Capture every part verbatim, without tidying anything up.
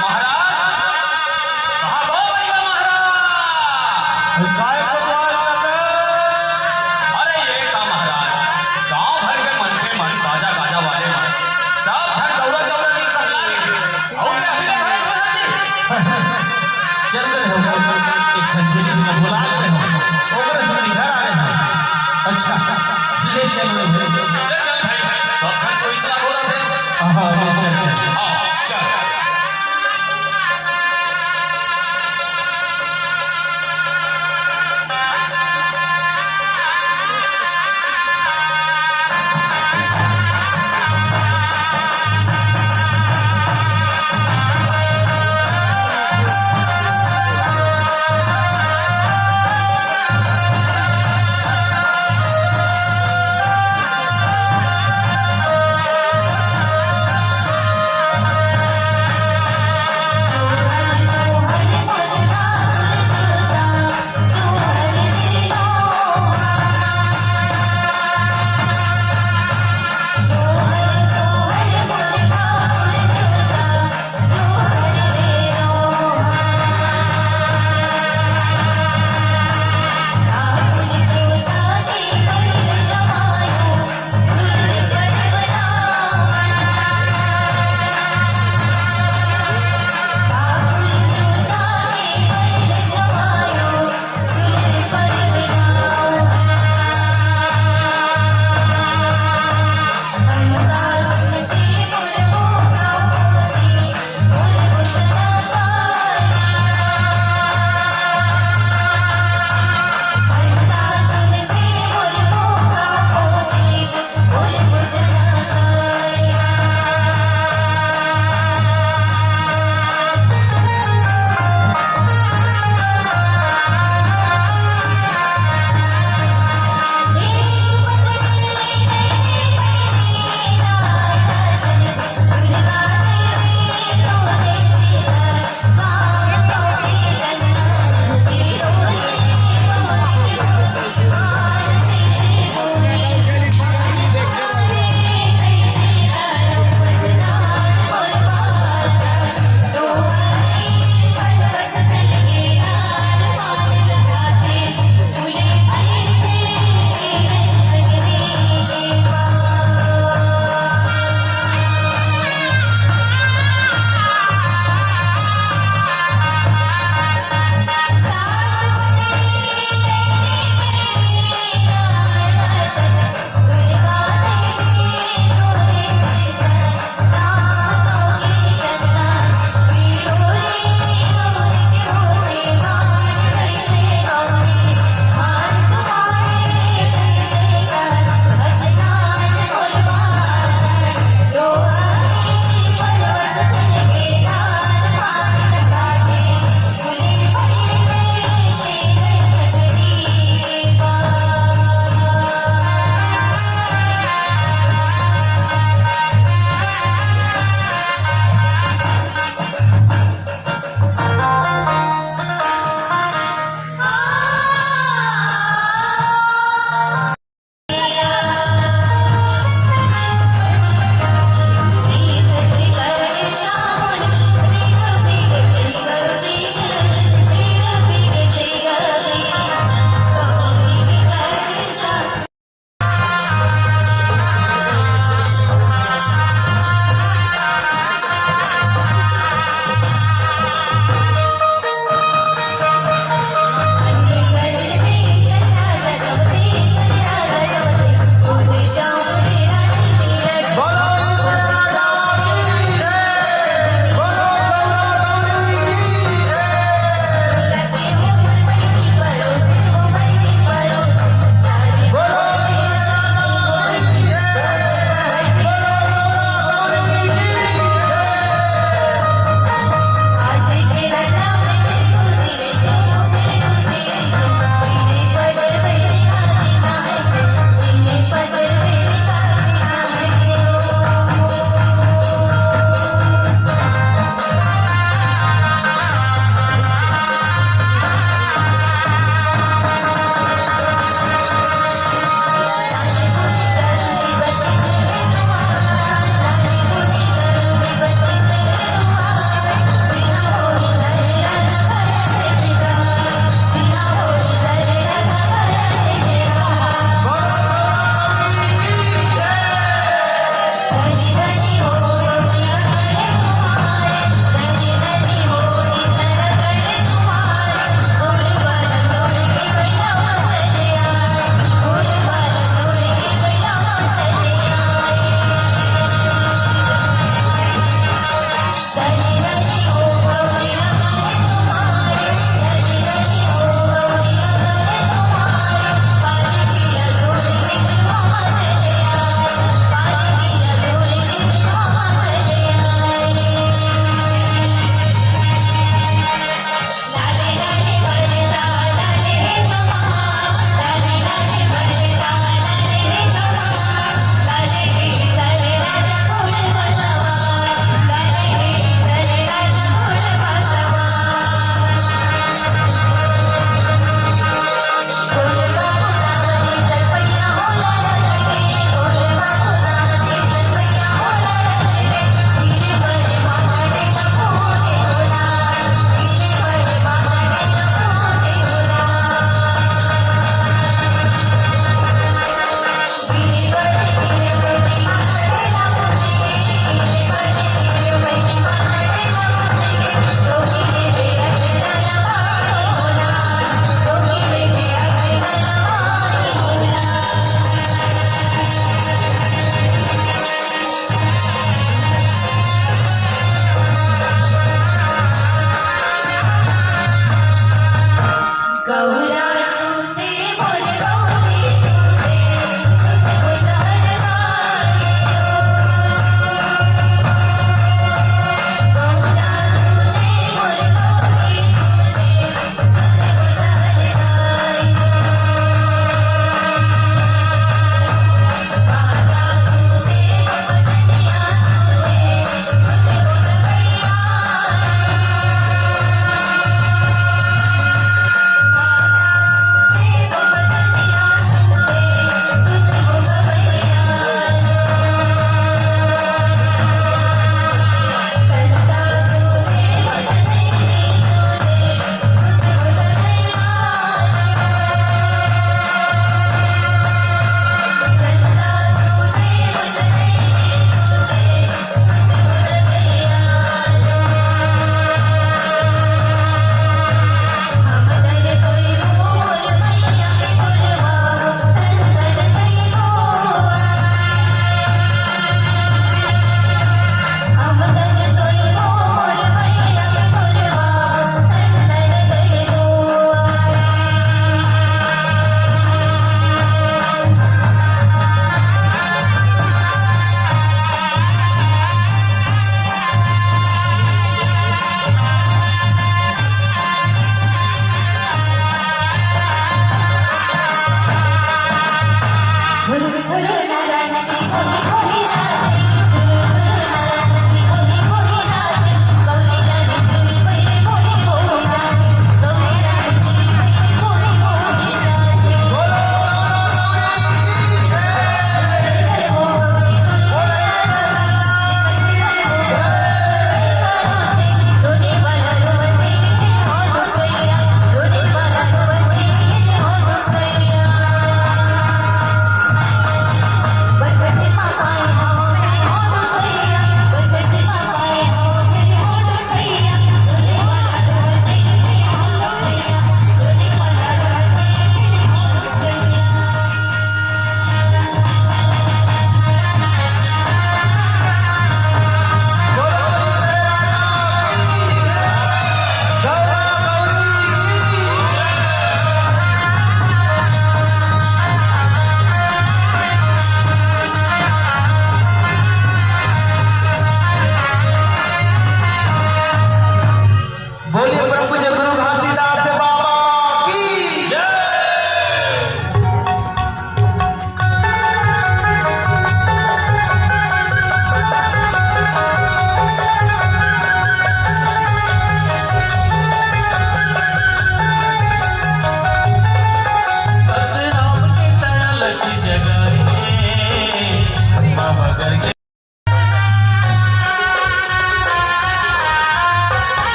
महाराज, कहाँ गो भैया महाराज? काय को बात करते? अरे ये का महाराज, गांव भर के मनखे मन, बाजा गाजा वाले मन, सब झन दौरा चौरा के संग लागे। अउ क्या हुई महाराज, महाराज जी? चल रहे हो, एक झन जिनिस ला भुला गए हो, ओकरे से निधर आए हो। अच्छा, ले चल रहे हो। ले चल भाई, सब झन कोई चला बोलत हे। हाँ, ले चल, चल। हाँ, चल।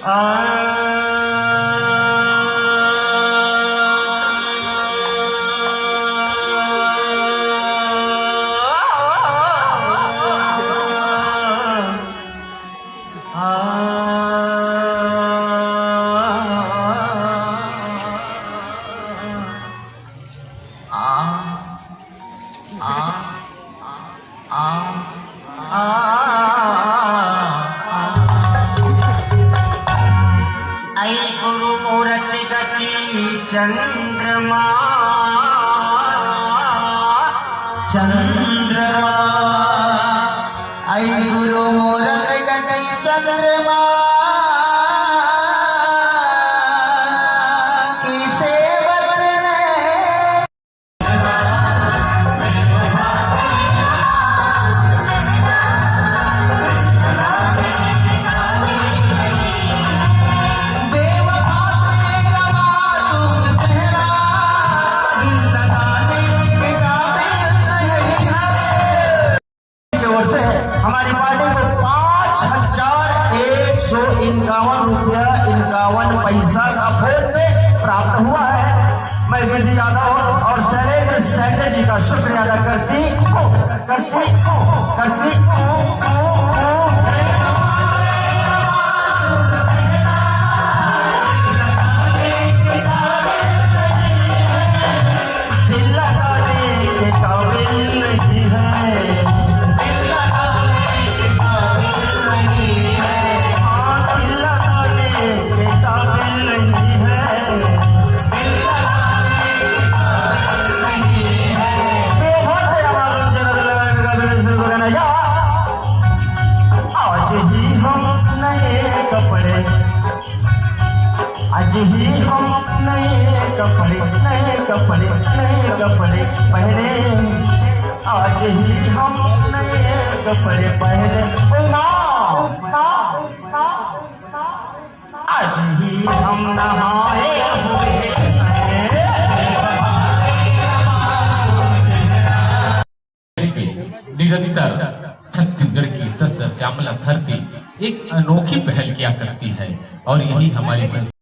ऐ गुरु मूरत गति चंद्रमा, चंद्रमा। ऐ गुरु मूरत गति चंद्रमा, की सेवत ने की ओर से हमारी पार्टी को पाँच हजार एक सौ इक्यावन रुपया इक्यावन पैसा का फोन पे प्राप्त हुआ है। मैं विधि यादव और शैलेंद्र सैंडे जी का शुक्रिया अदा करती हूँ, करती हूँ, करती हूँ। दिल लगाने के काबिल नहीं है। दिल लगाने के काबिल नहीं है। हाँ, दिल लगाने के काबिल नहीं है। दिल लगाने के काबिल नहीं है। बेहद तेरा मालूम चला दिल लगाने के काबिल नहीं है। आज ही हम नए कपड़े, आज ही हम नए कपड़े, नए कपड़े, नए कपड़े पहने। आज ही हम नए कपड़े पहने। ओ माँ, आज ही हम नहाए हुए हैं। के निरंतर छत्तीसगढ़ की सस्य श्यामला धरती एक अनोखी पहल किया करती है और यही हमारी संस्कृति